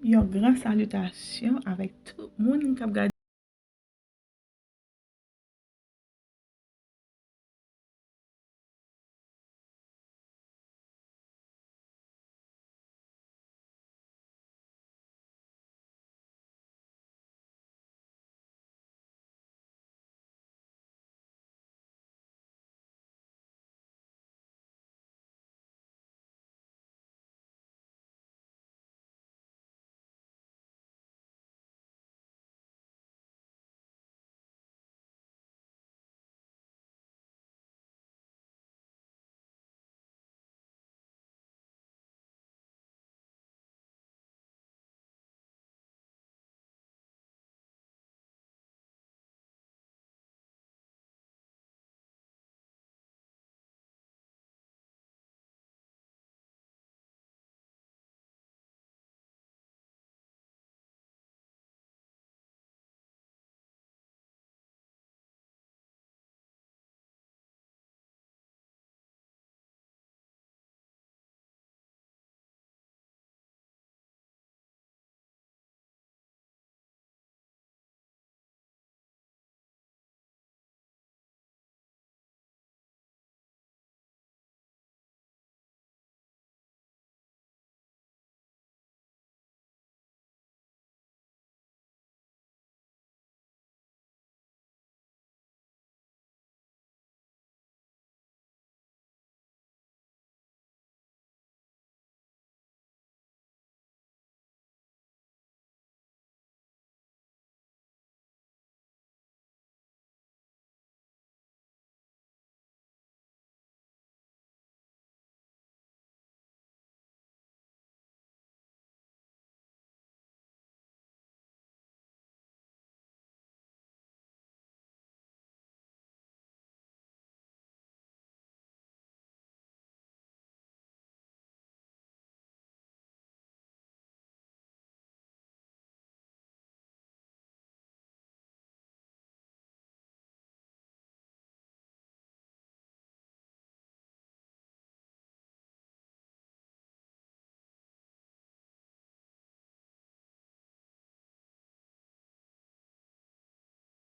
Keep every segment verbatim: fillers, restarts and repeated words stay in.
Yon gran salitasyon avèk tout moun k ap gade.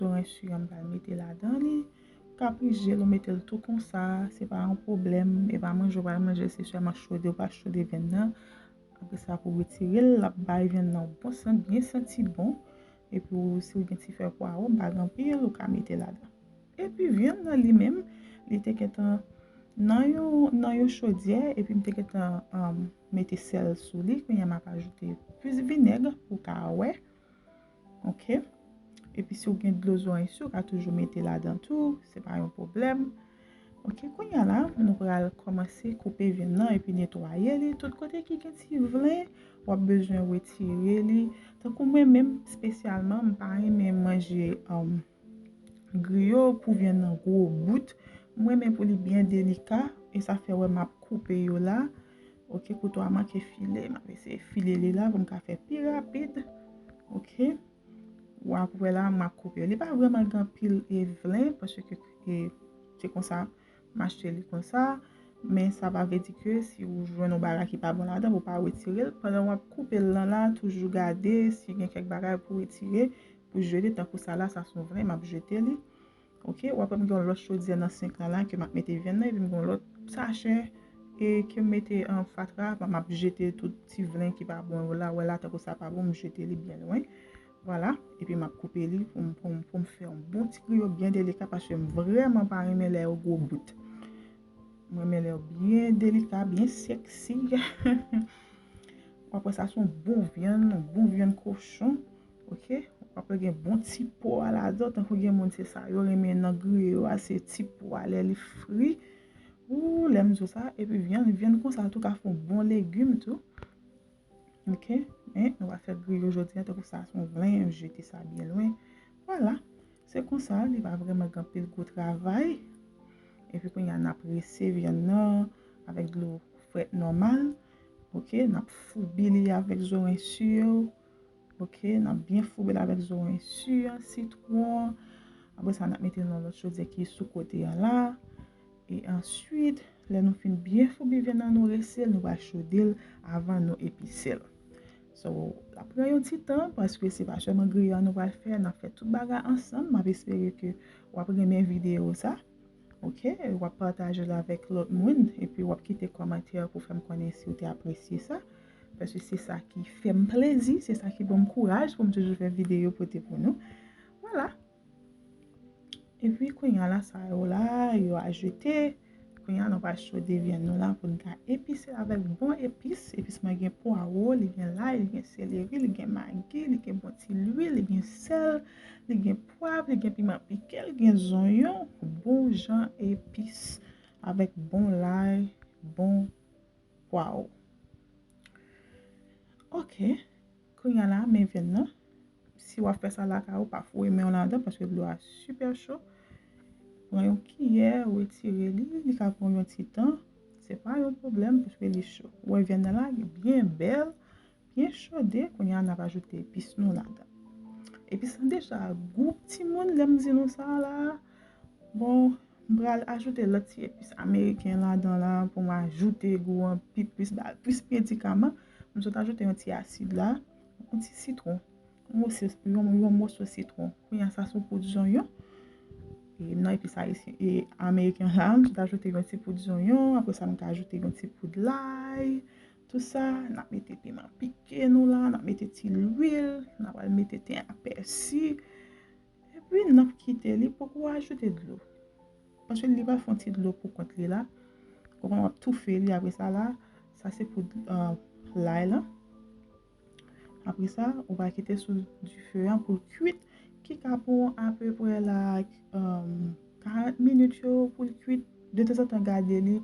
Zoranj si an, m pral mete ladan li. Kapris je l, ou mete l tou konsa, se pa yon pwoblèm, e pa manje w pral manje, se sèlman chode w pa chode vyann nan. Apre sa, pou retire l, l ap bay vyann nan yon bon sant, byen santi bon. Epi, w, si w gen ti fè pwawo, m pa gen anpil, ou ka mete ladan. Epi, vyann nan li menm, li te gentan nan yon, nan yon chodyè, epi m te gentan, um, mete sèl sou li. Kounye a, m ap ajoute plis vinèg pou w ka wè. Oke. Epi si w gen dlo zoranj si, ou ka toujou mete ladan tou, se pa yon pwoblèm. Oke, kounye a la, nou pral kòmanse koupe vyann nan epi netwaye li. Tout kote ki gen ti vlen, w ap bezwen retire li. Tankou mwen menm, espesyalman, m pa renmen manje, um, griyo pou vyann nan gwo bout. M renmen pou li byen delika, e sa fè wè m ap koupe yo la. Oke, kouto a manke file, m ap eseye file li la pou m ka fè pi rapid. Oke. W ap wè la, m ap koupe. Li pa vrèman gen anpil e vlen, paske, e, se konsa, m achte li konsa. Men sa pa vle di ke si w jwenn yon bagay ki pa bon ladan, pou w pa retire l. Pandan w ap koupe l lan la, toujou gade si gen kèk bagay pou retire, pou jete. Tankou sa la, sa se yon vlen, m ap jete li. Oke, w ap wè m gen yon lòt chodyè nan senk lan la ke m ap mete vyann nan, epi m gen yon lòt sachè, e ke m mete an fatra, m ap jete tout ti vlen ki pa bon yo la, wè la tankou sa pa bon, m jete li byen lwen. Vwala, epi m ap koupe li pou m, pou m, pou m fè yon bon ti griyo byen delika, paske m vrèman pa renmen lè yo gwo bout. M renmen lè yo byen delika, byen seksi. W ap wè sa se yon bon vyann, yon bon vyann kochon. Oke? W ap wè gen bon ti po a ladan, tankou gen moun se sa yo renmen nan griyo a, se ti po a lè li fri. Ou, lè m di w sa, epi vyann, vyann konsa tou ka fè yon bon legim tou. Oke? Men, nou va fè griyo jodi a, tankou sa se yon vlen, jete sa byen lwen. Vwala. Se konsa, li pa vrèman gen anpil gwo travay. Epi kounye a, n ap prese vyann nan avèk dlo frèt nòmal. Oke, n ap foubi li avèk zoranj si yo. Oke, n ap byen foubi l avèk zoranj si an, sitwon. Apre sa, n ap mete l nan lòt chodyè ki sou kote an la. E answit, lè nou fin byen foubi vyann nan, nou rese l, nou pral chode l avan nou epise l. So, l ap pran yon ti tan, paske se pa sèlman griye an nou pral fè, n ap fè tout bagay ansanm. M ap espere ke w ap renmen videyo sa. Ok, w ap pataje l avèk lòt moun, epi w ap kite kòmantè pou fè m konnen si w te apresye sa. Paske se sa ki fè m plezi, se sa ki ban m kouraj pou m toujou fè videyo pote pou nou. Vwala. Epi kounye a la, sa yo la, yo ajoute. Kounye a, nou pral chode vyann nou la pou n ka epise avèk bon epis. Epis mwen gen pwawo, li gen lay, li gen seleri, li gen magi, li gen bon ti lwil, li gen sèl, li gen pwav, li gen piman pike, li gen zonyon. Bon jan epis avèk bon lay, bon pwawo. Ok. Kounye a la, men vyann nan. Si w ap fè sa lakay ou, pa foure men w ladan paske dlo a sipè cho. Pran yon kiyè, retire li, li ka pran yon ti tan. Se pa yon pwoblèm paske li cho. Ou wè vyann nan la, li byen bèl, byen chode. Kounye a, n ap ajoute epis nou ladan. Epis lan deja gou timoun, lè m di nou sa la. Bon, m pral ajoute lòt ti epis ameriken ladan la pou m ajoute gou an pi plis, ba l plis medikaman. M sot ajoute yon ti asid la, yon ti sitwon, yon moso, yon, yon moso sitwon. Kounye a sa sou poud zonyon. E nan epis ayisyen, e ameriken la, m sot ajoute yon ti poud zonyon, apre sa m ka ajoute yon ti poud lay, tou sa. N ap mete piman pike nou la, n ap mete ti lwil, n ap al mete ten ak pèsi. Epi n ap kite li, poko ajoute dlo. Paske li va fè yon ti dlo pou kont li la. Konprann, w ap toufe li apre sa la. Sa se pou uh, lay lan. Apre sa, ou va kite sou dife an pou l kwit, ki ka pran apeprè la um, karant minit yo pou l kwit. De tanzantan gade li.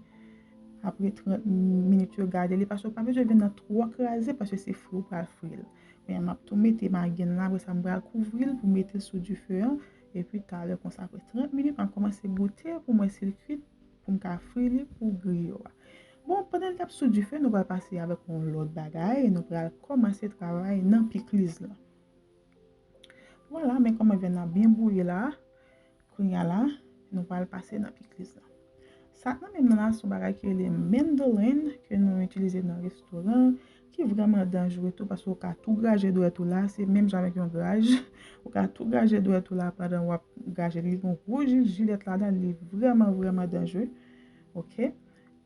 Apre trant minit yo gade li. Paske w pa bezwen vyann nan twò kraze paske se fri w pral fri l. Men m ap tou mete magen la, apre sa m pral kouvri l pou mete l sou dife an. Epi talè konsa apre trant minit, m ap kòmanse goute pou m wè si l kwit, pou m ka fri li pou griyo a. Bon, pandan l t ap sou dife, nou pral pase avèk yon lòt bagay, nou pral kòmanse travay nan pikliz lan. Vwala, men kòman vyann nan byen bouyi la. Kounye a la, nou pral pase nan pikliz lan. Sa k nan men m nan la, se yon bagay ki rele mandolin, ke nou itilize nan restoran, ki vrèman danjre tou, paske ou ka tou graje dwèt ou la, se menm jan avèk yon graj. Ou ka tou graje dwèt ou la pandan w ap graje li, gen yon gwo jil jilèt ladan, li vrèman, vrèman danjre. Ok?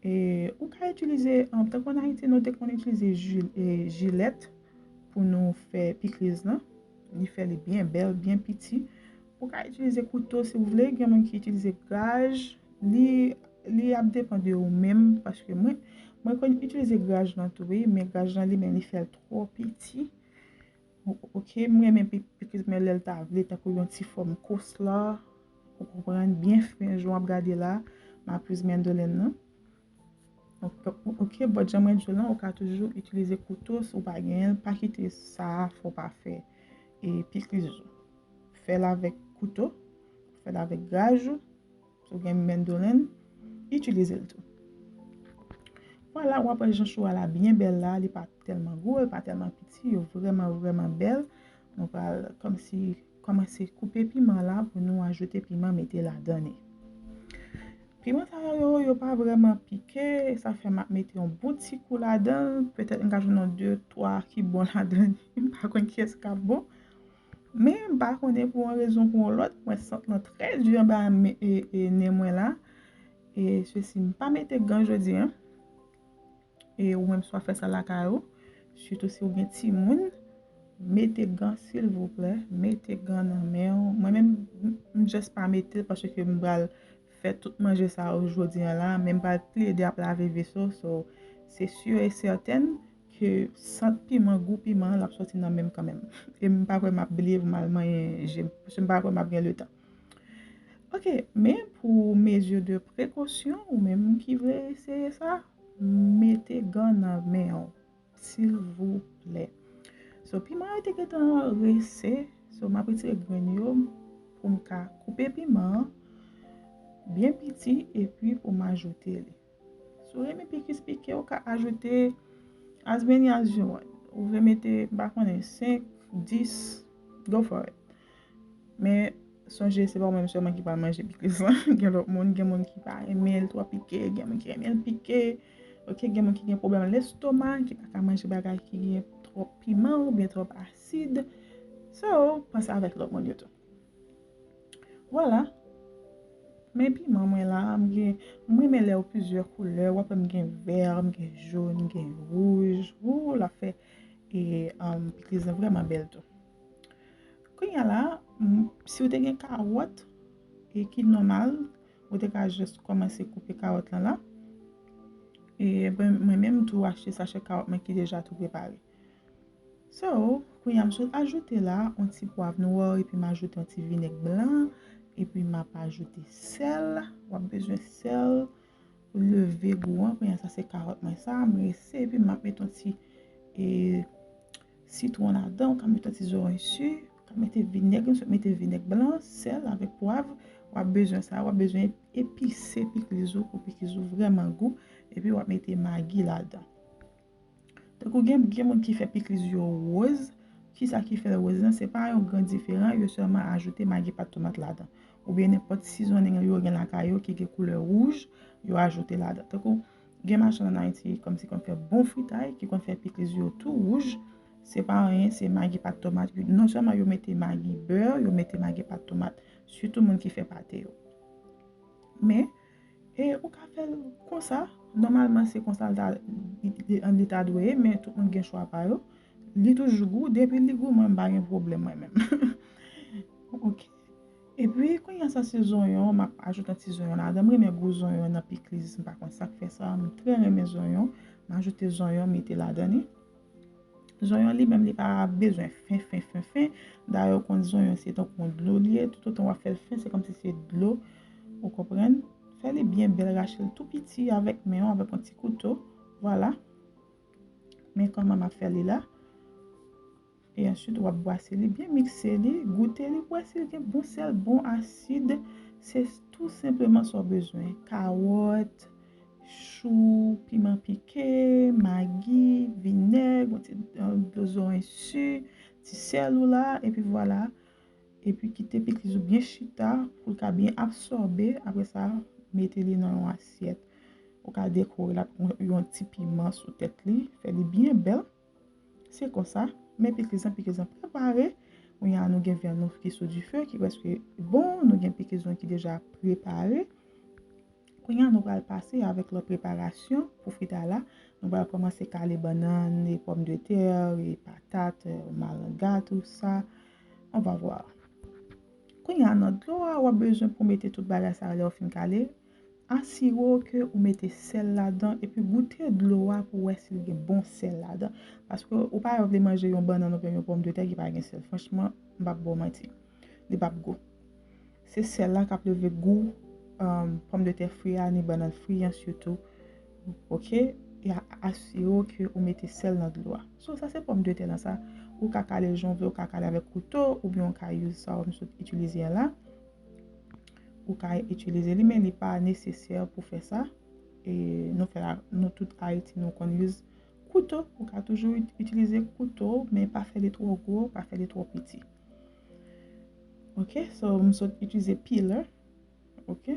E ou ka itilize, um, tankou an Ayiti, nou te konn itilize jil, e, jilèt pou nou fè pikliz lan. Li fè li byen bèl, byen piti. Ou ka itilize kouto si w vle, gen moun ki itilize graj. Li, li ap depann de ou menm, paske mwen, mwen konn itilize graj lan tou, wi, men graj lan li menm, li fè l twò piti. O-, ok, m renmen pi-, pikliz mwen lè l ta vle, tankou yon ti fòm kosla, ou konprann, byen fen, jan w ap gade la, m ap use mandolin nan. Ok, ok, but jan mwen di w lan, ou ka toujou itilize kouto, si w pa genyen l, pa kite sa fè w pa fè e pikliz ou. Fè l avèk kouto, fè l avèk graj ou, si w gen mandolin, itilize l tou. Vwala, w ap wè jan cho a la byen bèl la, li pa tèlman gwo, li pa tèlman piti, yo vrèman, vrèman bèl. Nou pral kòmsi kòmanse koupe piman la pou nou ajoute piman mete ladan li. Piman sa yo, yo pa vrèman pike, sa fè m ap mete yon bon ti kou ladan l. Petèt m ka jwenn yon de, twa ki bon ladan li. M pa konn kiyès k ap bon. Men m pa konnen pou yon rezon pou yon lòt, mwen sant lan trè di anba men, e, e, nen mwen la. E sesi, m pa mete gan jodi a. E ou menm si w ap fè sa lakay ou, sitou si w gen timoun, mete gan silvouplè, mete gan nan men w. Mwen menm, m, m just pa mete l paske m pral fè tout manje sa yo jodi a la, men m pral plede ap lave veso, so, se si e sètèn ke sant piman, gou piman an, l ap sòti nan men m kanmenm. E m pa kwè m ap bliye pou m al manyen je m, paske m pa kwè m ap gen letan. Ok, men pou mezi de prekosyon, ou menm ki vle eseye sa, mete gan nan men w, silvouplè. So, piman yo te gentan rese, so, m ap retire grenn yo pou m ka koupe piman an byen piti epi pou m ajoute li. Si w renmen pikliz pike, ou ka ajoute as many as you want. Ou vle mete, m pa konnen, senk, dis, go for it. Men, sonje, se pa ou menm sèlman ki pral manje pikliz lan. Gen lòt moun, gen moun ki pa renmen l twò pike, gen moun ki renmen l pike. Ok, gen moun ki gen pwoblèm lestoma, ki pa ka manje bagay ki gen twòp piman oubyen twòp asid. So, panse avèk lòt moun yo tou. Vwala. Men piman mwen la, m gen, m renmen lè yo plizyè koulè, w ap wè m gen vè, m gen jòn, m gen wouj. Wou, l ap fè e um, pikliz lan vrèman bèl tou. Kounye a la, m- si w te gen kawòt e ki nòmal, ou te ka jis kòmanse koupe kawòt lan la. E mwen mwen menm tou achte sachè kawòt mwen ki deja tou prepare. So, kounye a m sot ajoute la yon ti pwav nwa epi m ajoute yon ti vinèg blan epi m ap ajoute sèl. W ap bezwen sèl pou leve gou an. Kounye a sa se kawòt mwen sa, m rese epi m ap mete yon ti e, sitwon ladan, ou ka mete yon ti zoranj si, ou ka mete vinèg, m sot mete vinèg blan, sèl avèk pwav. W ap bezwen sa, w ap bezwen epise pikliz ou pou pikliz ou vrèman gou. Epi w ap mete magi ladan. Tankou gen, gen moun ki fè pikliz yo woz, kisa ki fè l woz lan, se pa yon gran diferan, yo sèlman ajoute magi pat tomat ladan. Oubyen nenpòt sizonnen yo gen lakay yo ki gen koulè wouj, yo ajoute ladan. Tankou gen machann ann Ayiti kòmsi konn fè bon fritay, ki konn fè pikliz yo tou wouj, se pa anyen, se magi pat tomat. Non sèlman yo mete magi bè, yo mete magi pat tomat, sitou moun ki fè pate yo. Men, e ou ka fè l konsa. Nòmalman, se konsa l ta, li, li, li ta dwe ye, men tout moun gen chwa pa yo. Li toujou gou, depi li gou, mwen m pa gen pwoblèm mwen menm. Ok. Epi, kounye a sa se zonyon, m ap ajoute yon ti zonyon ladan. M renmen gou zonyon nan pikliz, m pa konn sa k fè sa, m trè renmen zonyon. M ajoute zonyon, mete ladan li. Zonyon li menm, li pa bezwen fen, fen, fen, fen. Dayè, ou konn zonyon se tankou yon dlo li ye. Toutotan w ap fè l fen, se kòmsi se dlo. Ou konprann? Fè li byen bèl, rache l tou piti avèk men w, avèk yon ti kouto. Vwala. Men kòman m ap fè li la. E answit, w ap bwase li, byen mikse li, goute li, pou wè si l gen bon sèl, bon asid. Se tou senpleman sa w bezwen. Kawòt, chou, piman pike, magi, vinèg, yon ti, yon dlo zoranj si, ti sèl ou la, epi vwala. Epi kite pikliz ou byen chita pou l ka byen absòbe. Apre sa, mete li nan yon asyèt. Ou ka dekore l ak yon, yon ti piman sou tèt li, fè li byen bèl. Se konsa, men pikliz lan, pikliz lan prepare. Kounye a nou gen vyann nou ki sou dife, ki prèske bon. Nou gen pikliz nou ki deja prepare. Kounye a nou pral pase avèk lòt preparasyon pou fritay la. Nou pral kòmanse kale bannann, e pòmdetè, e patat, e malanga, tou sa. On va voir. Kounye a nan dlo a, w ap bezwen pou mete tout bagay sa yo lè w fin kale. Asire w ke ou mete sèl ladan epi goute dlo a pou w wè si l gen bon sèl ladan. Paske ou pa vle manje yon bannann oubyen yon pòmdetè ki pa gen sèl. Franchman, m p ap ba w manti. Li p ap gou. Se sèl la k ap leve gou, um, pòmdetè fri a, ni bannann fri an sitou. Ok? E a- asire w ke ou mete sèl nan dlo a. So, sa se pòmdetè lan sa. Ou ka kale jan w vle, ou ka kale avèk kouto, oubyen ou ka use sa w sot itilize a la. Ou ka itilize li, men li pa nesesè pou fè sa. E nou fè la, nou tout Ayiti, nou konn use kouto. Ou ka toujou it- itilize kouto, men pa fè li twò gwo, pa fè li twò piti. Ok, so m sot itilize peeler. Ok.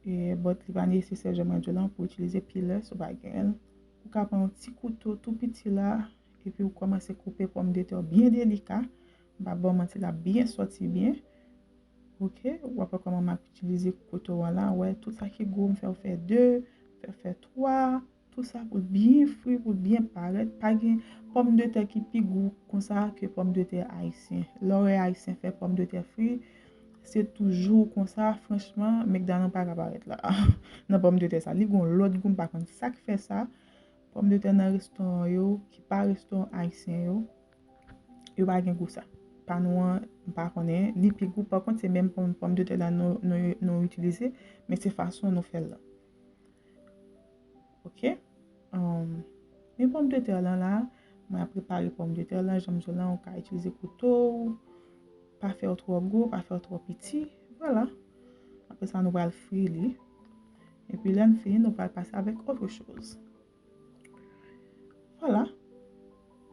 E, but li pa nesesè, jan mwen di w lan, pou itilize peeler, si w pa genyen l. Ou ka pran yon ti kouto tou piti la, epi ou kòmanse koupe pòmdetè w byen delika. M pa ba w manti, l ap byen sòti byen. Ok, w ap wè kòman m ap itilize kouto an la. Wè, tout sa ki gwo, m fè w fè de, fè w fè twa. Tou sa pou l byen fri, pou l byen parèt. Pa gen pòmdetè ki pi gou konsa ke pòmdetè ayisyen. Lè w wè ayisyen fè pòmdetè fri, se toujou konsa. Franchman, McDonald pa ka parèt la nan pòmdetè sa. Li gon lòt gou, m pa konn sa k fè sa. Pòmdetè nan restoran yo, ki pa restoran ayisyen yo, yo pa gen gou sa. Pa nou an, m pa konnen, li pi gou. Pa kont, se menm pòm, pòmdetè la nou, nou, nou itilize, men se fason nou fè l lan. Ok. Um, men pòmdetè lan la, mwen ap prepare pòmdetè lan, jan m di w lan, ou ka itilize kouto w, pa fè yo twò gwo, pa fè yo twò piti. Vwala. Apre sa, nou pral fri li. Epi lè n fini, nou pral pase avèk autre chose. Vwala.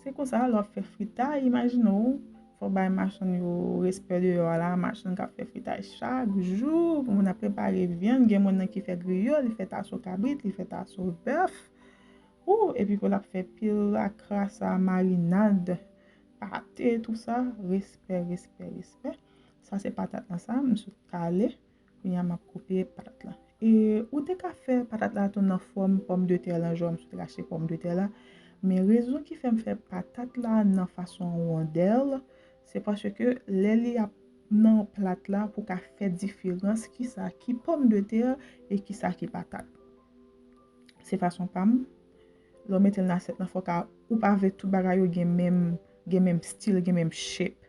Se konsa, lè w ap fè fritay, imajine w, fò w bay machann yo respè deyò a la, machann k ap fè fritay chak jou, moun ap prepare vyann, gen moun nan ki fè griyo, li fè taso kabrit, li fè taso bèf. Ou, epi pou l ap fè pil akra sa, marinad, pate, tou sa, respè, respè, respè. Sa se patat lan sa, m sot kale. Kounye a m ap koupe patat lan. E ou te ka fè patat la tou nan fòm pòmdetè lan, jan m sot rache pòmdetè la. Men rezon ki fè m fè patat la nan fason wondèl, se paske lè li ap nan plat la pou ka fè diferans kisa ki pòmdetè e kisa ki patat. Se fason pa m. Lè w mete l nan asyèt lan, fò ka ou pa vle tout bagay yo gen menm, gen menm stil, gen menm shape.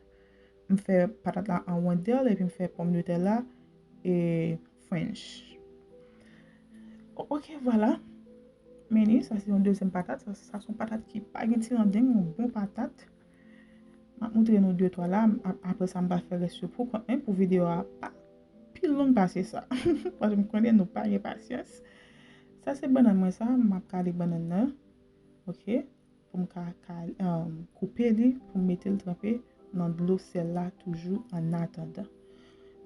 M fè patat la an wondèl epi m fè pòmdetè la e French. O- Ok, vwala. Men li, sa se yon dezyèm patat. Sa, sa se yon patat ki pa gen ti landeng, yon bon patat. M ap montre nou de twa la. Ap- Apre sa, m pral fè rès yo pou kont mwen pou videyo a pa pi long pase sa. Paske m konnen nou pa gen pasyans. Sa se bannann mwen sa. M ap kale bannann nan. Ok. Pou m ka, ka um, koupe li, pou m mete l tranpe nan dlo sèl la toujou an atandan.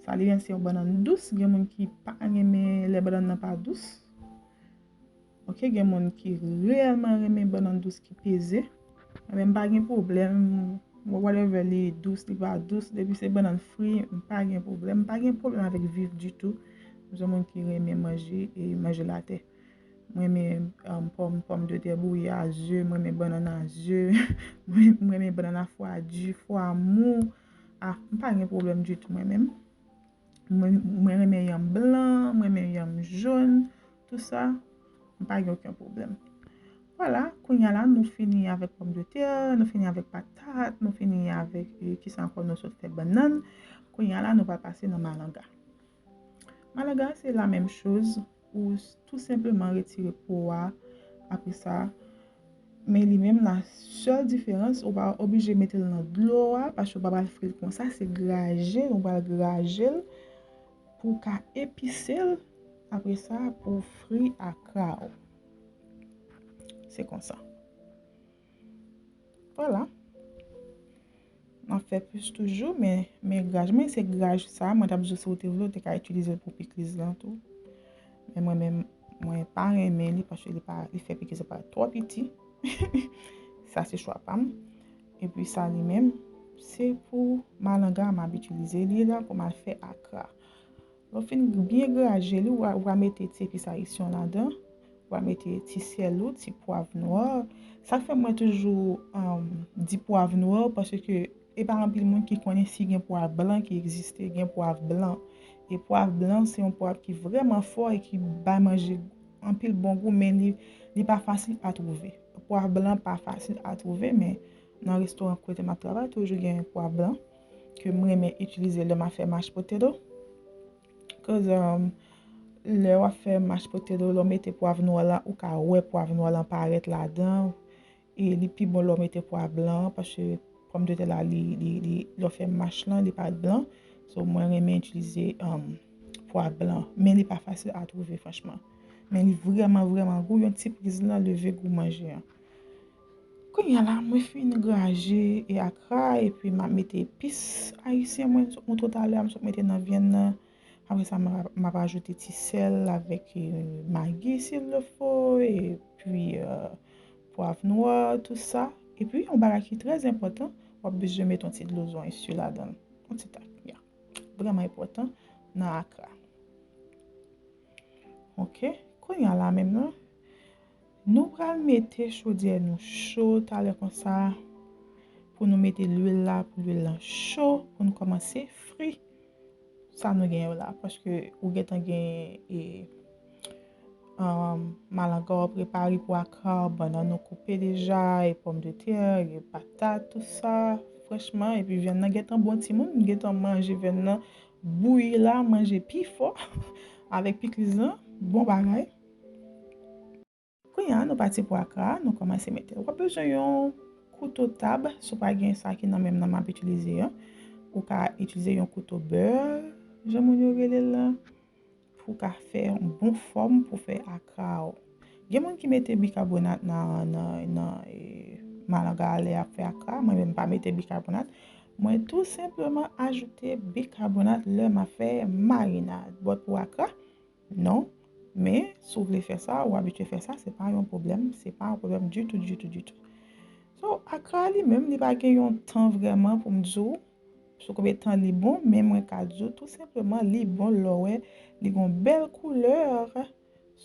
Sa li menm se yon bannann dous. Gen moun ki pa renmen lè bannann nan pa dous. Ok, gen moun ki reyèlman renmen bannann dous ki peze. Mwen menm m pa gen pwoblèm. Whatever li dous, li pa dous, depi se bannann fri, m pa gen pwoblèm. M pa gen pwoblèm avèk vif ditou. M se moun ki renmen manje e manje latè. Mwen renmen um, pòm, pòmdetè bouyi a ze, mwen renmen bannann a ze, mwen mwen renmen bannann a fwa di, fwa mou. Ah, m pa gen pwoblèm ditou mwen menm. Mwen, mwen renmen yanm blan, mwen renmen yanm jòn, tou sa, m pa gen okenn pwoblèm. Vwala, kounye a la, nou fini avèk pòmdetè, nou fini avèk patat, nou fini avèk, eh, kisa ankò nou sot fè bannann. Kounye a la, nou pral pase nan malanga. Malanga, se la menm choz, ou s- tou senpleman retire po a, apre sa, men li menm la sèl diferans, ou pa oblije mete l nan dlo a, paske ou pa pral fri l konsa, se graje l, ou pral graje l pou w ka epise l, apre sa, pou w fri akra w. Se konsa. Vwala. M ap fè plis toujou, men, men graj mwen, se graj sa, mwen t ap di w si w te vle, w te ka itilize l pou pikliz lan tou. Men mwen menm, mwen pa renmen li paske li pa, li fè pikliz lan parèt twò piti. Sa se chwa pa m. Epi sa li menm, se pou malanga m ap itilize li la pou m al fè akra. Lè w fin byen graje li, ou a, ou a mete ti epis ayisyen w ladan, ou a mete ti sèl ou, ti pwav nwa. Sa k fè mwen toujou um, di pwav nwa, paske e pa anpil moun ki konnen si gen pwav blan ki egziste, gen pwav blan. E pwav blan, se yon pwav ki vrèman fò e ki bay manje anpil bon gou, men li, li pa fasil a twouve. Pwav blan pa fasil a twouve, men nan restoran kote m ap travay, toujou gen pwav blan ke m renmen itilize lè m ap fè mashed potato. Cause um, lè w ap fè mashed potato, lè w mete pwav nwa la, ou ka wè pwav nwa la parèt ladan. E li pi bon lè w mete pwav blan, paske pòmdetè la, li, li, li, lè w fè mash lan, li parèt blan. So, mwen renmen itilize um, pwav blan. Men li pa fasil a twouve, franchman. Men li vrèman, vrèman gou. Yon ti priz lan leve gou manje an. Kounye a la, mwen fin graje e akra, epi m ap mete epis ayisyen mwen, m sot montre w talè a, m sot mete nan vyann nan. Apre sa, m ap, m ap ajoute ti sèl avèk eh, magi, s'il le faut, epi eh, pwav nwa, tou sa. Epi, yon bagay ki trè enpòtan, w ap bezwen mete yon ti dlo zonyon sou ladan l. Yon ti tak, ya. Vrèman enpòtan nan akra. Ok, kounye a la menm nan, nou pral mete chodyè nou cho talè konsa pou nou mete lwil la, pou lwil lan cho, pou nou kòmanse fri sa nou gen yo la, paske ou gentan gen e, um, malanga w prepare pou akra, bannann ou koupe deja, e pòmdetè, e patat, tou sa, franchman, epi vyann nan gentan bon timoun, gentan manje vyann nan, bouyi la, manje pi fò avèk pikliz lan, bon bagay. Kounye a, nou pati pou akra, nou kòmanse mete. W ap bezwen yon kouto tab, si w pa gen sa ki nan men m nan m ap itilize an. Ou ka itilize yon kouto bè, jan moun yo rele l lan, pou w ka fè yon bon fòm pou fè akra w. Gen moun ki mete bikabonat nan, nan, nan e, malanga a lè y ap fè akra, mwen menm m pa mete bikabonat. Mwen tou senpleman ajoute bikabonat lè m ap fè marinad. But pou akra, non, Men, si w vle fè sa, ou abitye fè sa, se pa yon pwoblèm, se pa yon pwoblèm ditou, ditou, ditou. So, akra li menm, li pa gen yon tan vrèman pou m di w sou konbyen tan li bon, men mwen ka di w tou senpleman li bon lè w wè li gen yon bèl koulè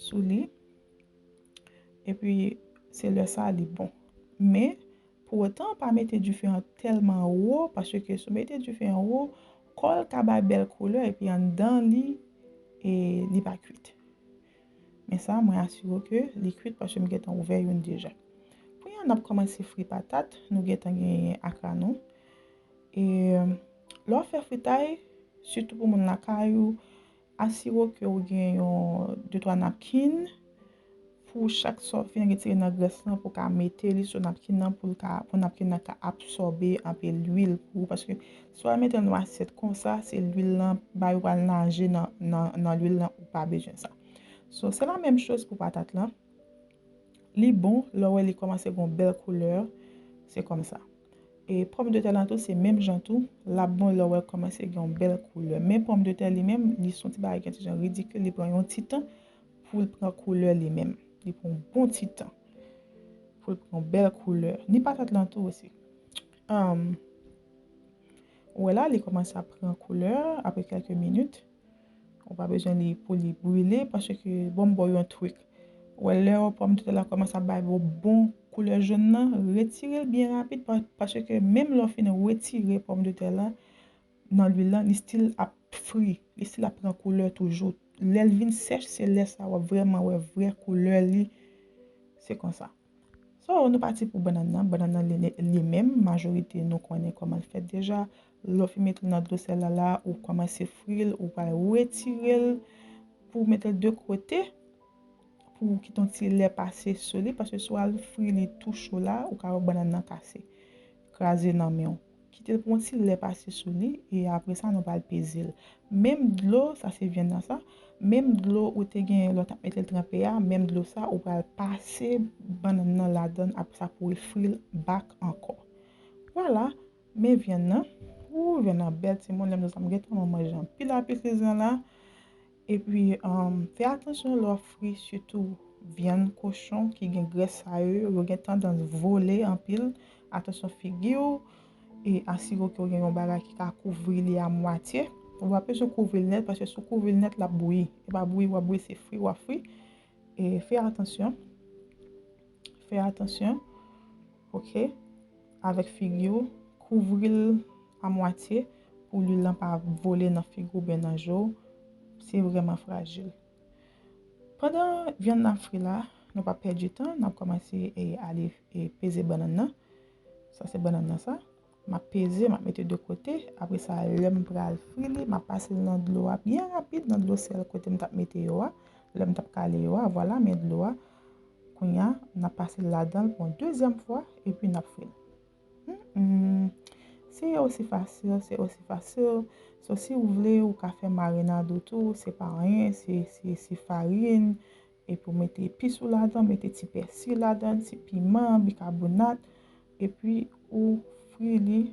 sou li. Epi, se lè sa a li bon. Men, pou otan, pa mete dife an tèlman wo, paske si w mete dife an wo, kò l ka bay bèl koulè, epi anndan li, e, li pa kuit. Men sa, mwen asire w ke li kuit, paske m gentan ouvè youn deja. Kounye a, n ap kòmanse fri patat, nou gentan genyen akra nou. E, lè w ap fè fritay, sitou pou moun lakay ou, asire w ke w gen yon de twa napkin pou chak sa w fin retire nan grès lan pou w ka mete li sou napkin nan pou l ka, pou napkin nan ka absòbe anpe lwil pou ou, paske si w al mete l nan asyèt konsa, se lwil lan, bay ou pral naje nan, nan, nan lwil lan, ou pa bezwen sa. So, se la menm choz pou patat lan. Li bon, lè w wè li kòmanse gen yon bèl koulè, se kòmsa. E pòmdetè lan tou, se menm jan tou, l ap bon lè w wè l kòmanse gen yon bèl koulè. Men pòmdetè li menm, li se yon ti bagay ki gen ti jan ridikil, li pran yon ti tan pou l pran koulè li menm. Li pran yon bon ti tan pou l pran yon bèl koulè. Ni patat lan tou osi. Anm, ou wè la, li kòmanse ap pran koulè apre kèlke minit. Ou pa bezwen li pou li brile, paske, bon, m ba w yon trik. Ou wè, lè pòmdetè la kòmanse ap bay bon, bon koulè jòn nan, retire l byen rapid, pa-, paske menm lè w fin retire pòmdetè la nan lwil lan, li still ap fri, li still ap pran koulè toujou. Lè l vin sèch, se lè sa w ap vrèman wè vrè koulè li. Se konsa. So, nou pati pou bannann nan. Bannann nan, li, li menm, majorite nou konnen kòman l fèt deja. Lè w fin mete l nan dlo sèl la, la, ou kòmanse fri l, ou pral retire l pou w mete l de kote, pou w kite yon ti lè pase sou li, paske si w al fri li tou cho la, ou ka wè bannann nan kase, kraze nan men w. Kite l pou yon ti lè pase sou li, e apre sa, nou pral peze l. Menm dlo, sa se vyann nan sa, menm dlo ou te gen lè w t ap mete l tranpe a, menm dlo sa, ou pral pase bannann nan ladan l, apre sa pou w fri l back ankò. Vwala, men vyann nan. Ou, vyann nan bèl, timoun, lè m di w sa, m gentan manje anpil apetizan la. Epi, um, fè atansyon lè w ap fri, sitou vyann kochon ki gen grès sa yo, yo gen tandans vole anpil. Atansyon figi w, e asire w ke w gen yon bagay ki ka kouvri li a mwatye. Ou pa bezwen kouvri l nèt, paske si w kouvri l nèt, l ap bouyi. E pa bouyi w ap bouyi, se fri w ap fri. E fè atansyon. Fè atansyon. Oke? Avèk figi w, kouvri l a mwatye pou lwil lan pa vole nan figi w oubyen nan je w. Se vrèman frajil. Pandan vyann nan ap fri la, nou pa pèdi tan, n ap kòmanse, e, ale, e, peze bannann nan. Sa se bannann nan sa. M ap peze, m ap mete de kote. Apre sa, lè m pral fri li, m ap pase l nan dlo a byen rapid, nan dlo sèl kote m t ap mete yo a. Lè m t ap kale yo a, vwala, men dlo a. Kounye a, n ap pase l ladan l pou yon dezyèm fwa, epi n ap fri l. Hmm, hmm. Se osi fasil, se osi fasil. So, si w vle, ou ka fè marinad ou tou, se pa anyen, se, se, se farin, epi w mete epis ou ladan, mete ti pèsi ladan, ti piman, bikabonat, epi ou fri li.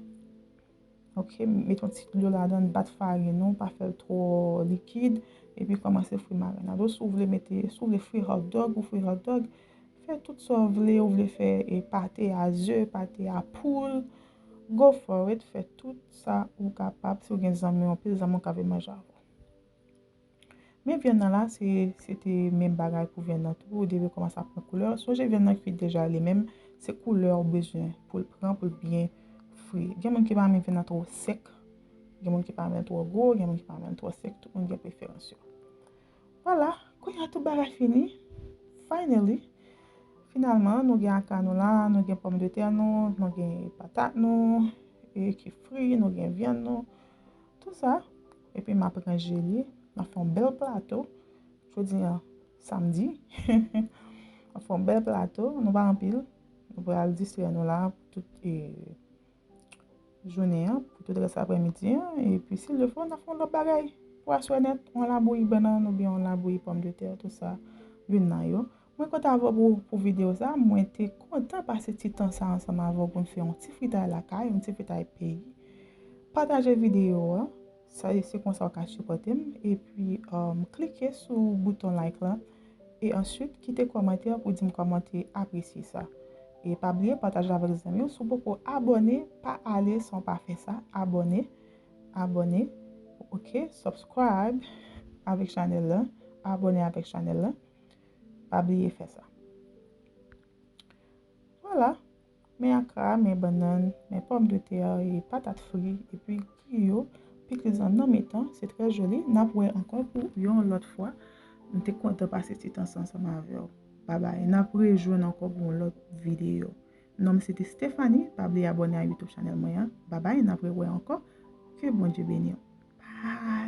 Oke, mete yon ti dlo ladan, bat farin ou, pa fè l twò likid, epi kòmanse fri marinad ou. Si w vle mete, si w vle fri hot dog, ou fri hot dog. Fè tout sa w vle, ou vle fè, e, pate a ze, pate a poul, go for it, fè tout sa ou kapab. Si w gen zanmi w, anpil zanmi w ka vin manje avè w. Men vyann nan la, se, se te menm bagay pou vyann nan tou, ou dwe kòmanse ap pran koulè. Sonje vyann nan kuit deja li menm, se koulè ou bezwen pou l pran, pou l byen fri. Gen moun ki pa renmen vyann nan twò sèk, gen moun ki pa renmen l twò gwo, gen moun ki pa renmen l twò sèk, tout moun gen preferans yo. Vwala, kounye a tout bagay fini. Finally, finalman, nou gen akra nou la, nou gen pòmdetè nou, nou gen patat nou, e ki fri, nou gen vyann nou, tout sa. Epi m ap ranje li, m ap fè yon bèl plato. Jodi a, samdi, m ap fè yon bèl plato, nou pa anpil. Nou pral distrè nou la pou tout, e, jounen an, pou tout rès aprèmidi an, epi si l fò, n ap fè yon lòt bagay pou aswè nèt, yon labouyi bannann oubyen yon labouyi pòmdetè, tout sa, youn nan yo. Mwen kontan avè w pou, pou videyo sa, mwen te kontan pase ti tan sa ansanm avè w pou n fè yon ti fritay lakay, yon ti fritay peyi. Pataje videyo a, Sa, se konsa w ka sipòte m. Epi, um, klike sou bouton like la. E answit, kite kòmantè pou di m kòman w te apresye sa. E pa bliye pataje avèk zanmi w. Si w poko abòne, pa ale san w pa fè sa. Abòne. Abòne. Ok, subscribe avèk chanèl la. Abòne avèk chanèl la. Pa bliye fè sa. Vwala. Men akra, men bannann, men pòmdetè, e patat fri, epi griyo, pikliz lan nan mitan, se trè joli. N ap wè ankò pou yon lòt fwa. M te kontan pase ti tan sa ansanm avè w. Babay. N ap rejwenn ankò pou yon lòt videyo. Non m se te Stephanie. Pa bliye abòne a YouTube chanèl mwen an. Babay, n ap rewè ankò. Ke Bondye beni w. Bye.